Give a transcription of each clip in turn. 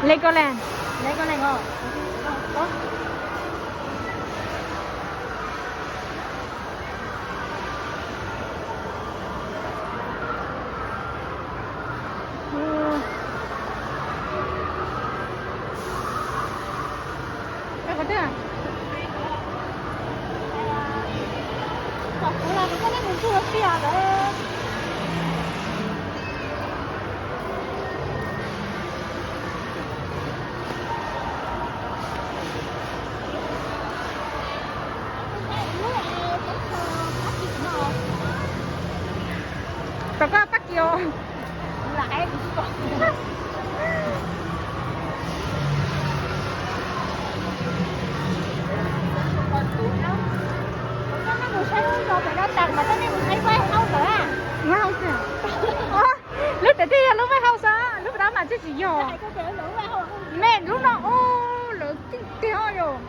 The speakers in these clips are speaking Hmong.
Legoland. Legoland os. Rau koj pab kis os. Lub ntawd thiaj yog lub warehouse, lub ntawd mas twb tsis yog. Me lub no, lawv coob tiag yom.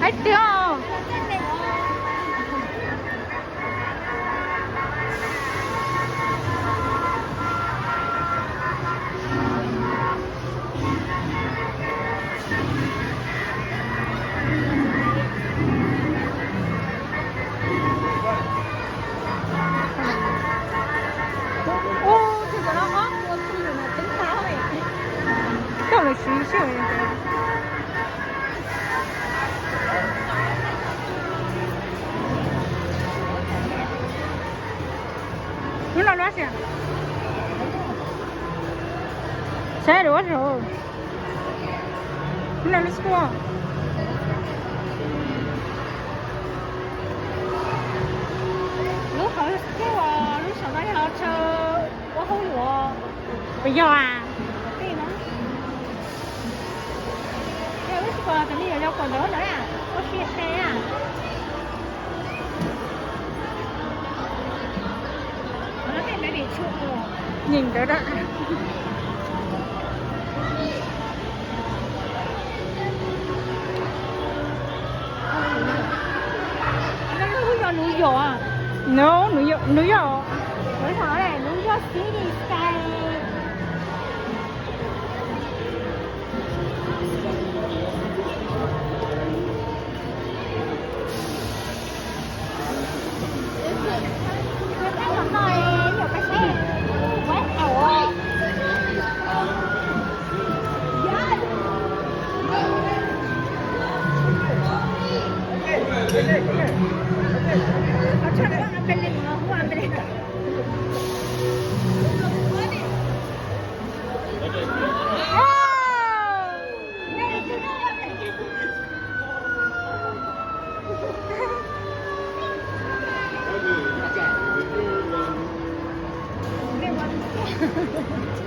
Hais tiag. Ua, tus cov no ob tug tus yus mas teeb tag. Coj lawv siv siab. Lub no lub dab tsi? Saib lub dab tsi? Lub no lub school. Lub hauv school, lub saum no yog chaw ua hauj lwm. Puas yog a? Tej no. Yog lub school ces nws yuav yog kom ntawd ntawd na, ua si se na. Nyeem ntawd da. Lub yog New York. No, New York, New York. New York City Skyline.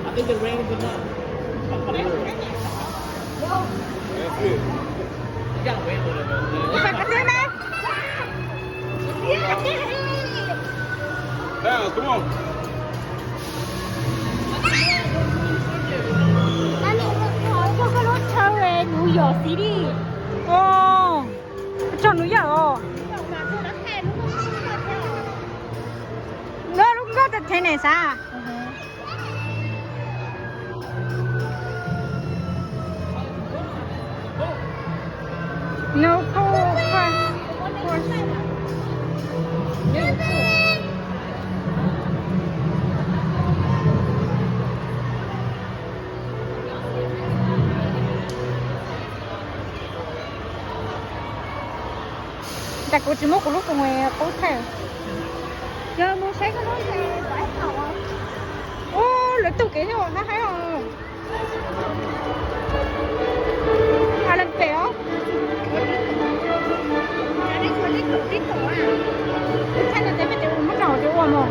I think the rain is enough. That's good. Now, come on. Cho koj lub chaw New York City. Oj, txog New York os. Lub nkoj tag thev ne sav. No, of course. Cas kuv tsis muab kuv lub koos qub thaij. Ua, lawv taug kev thiab os, hab haib os. Thaij no tes peb tes ua muab rau hauv tes ua mog.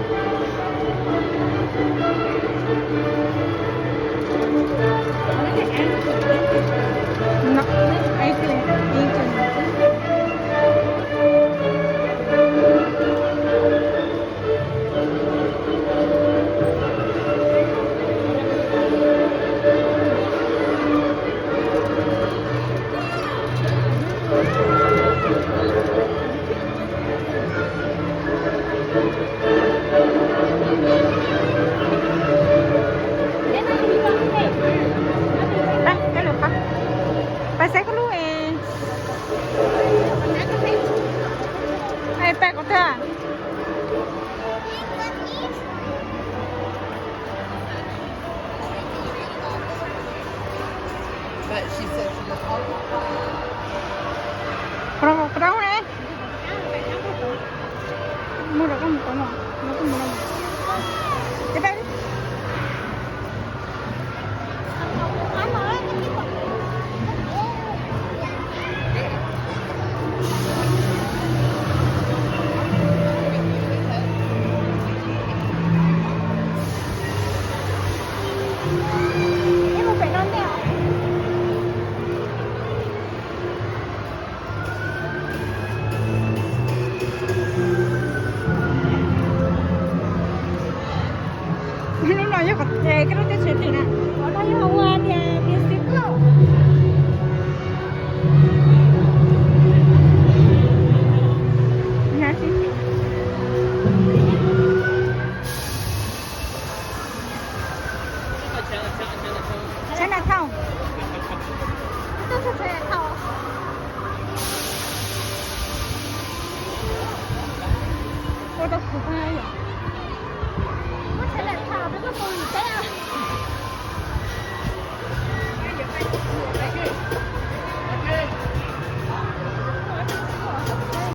Pais saib koj lub es. Pais koj tag. Qhov rau ne. Mus rau koj mus tau no, no koj mus no.